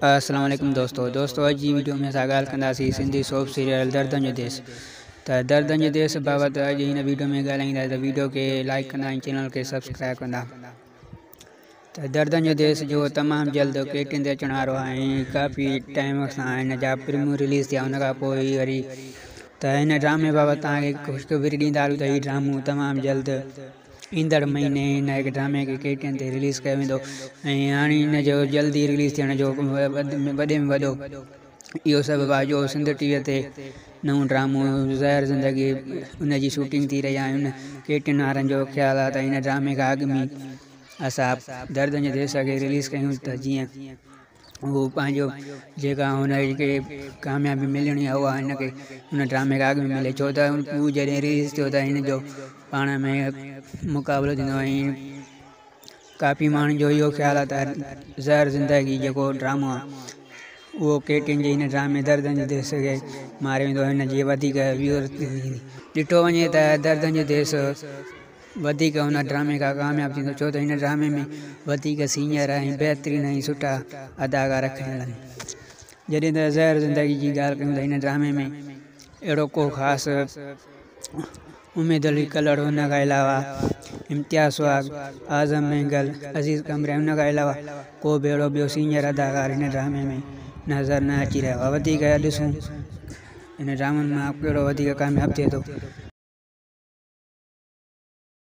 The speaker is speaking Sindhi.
السلام عليڪم دوستو دوستو اڄ جي ويڊيو ۾ اسان ڳالهه ڪنداسين سنڌي سوپ سيريل دردن جو ديس ته دردن جو ديس بابت اڄ هن ويڊيو ۾ ڳالهائيندا ته ويڊيو کي لائڪ ڪندا ۽ چينل کي سبسڪرائب ڪندا ته دردن جو ديس جو تمام جلد ڪيٽين تي اچڻ وارو آهي ۽ ڪافي ٽائيم کان هن جا پريمو رليز ٿيا ان کان پوء وري ته هن ڊرامي بابت توهان کي خوشخبري ڏيندا هلون ته هي ڊرامو تمام جلد ايندڙ مهيني هن هڪ ڊرامي کي ڪي ٽي اين تي رليز ڪيو ويندو ۽ هاڻي هن جو جلدي رليز ٿيڻ جو وڏي ۾ وڏو اهو سبب آهي جو سنڌ ٽي وي تي نئون ڊرامو زهر زندگي ان جي شوٽنگ ٿي رهي آهي ان ڪي ٽي اين وارن جو خيال آهي ته هن ڊرامي کان اڳ ۾ اسان دردن جي ديس کي رليز ڪيون ته جيئن هو پنهنجو جيڪا هن کي ڪاميابي ملڻي آهي اها هن کي هن ڊرامي کان اڳ ۾ ملي ڇو ته هو جڏهن رليز ٿيو ته هن جو پاڻ ۾ مقابلو ٿيندو ۽ ڪافي ماڻهن جو اهو خيال آهي ته زهر زندگي جيڪو ڊرامو آهي اهو ڪي ٽي اين جي هن ڊرامي دردن جي ديس کي ماري ويندو هن جي وڌيڪ ويوئر ٿيندي ڏٺو وڃي ته دردن جو ديس وڌيڪ هن ڊرامي کان ڪامياب ٿيندو ڇو ته هن ڊرامي ۾ وڌيڪ سينئر ۽ بهترين ۽ سٺا اداڪار کنيل آهن جڏهن ته زهر زندگي جي ڳالهه ڪيون ته هن ڊرامي ۾ اهڙو ڪو خاص اميد علي ڪلهوڙو ان کان علاوه امتياز سهاڳ، اعظم مينگل، عزيز قمبراڻي ان کان علاوه ڪو به اهڙو ٻيو سينئر اداڪار هن ڊرامي ۾ نظر نه اچي رهيو آهي وڌيڪ ڏسون هن ڊرامن مان ڪهڙو وڌيڪ ڪامياب ٿئي ٿو.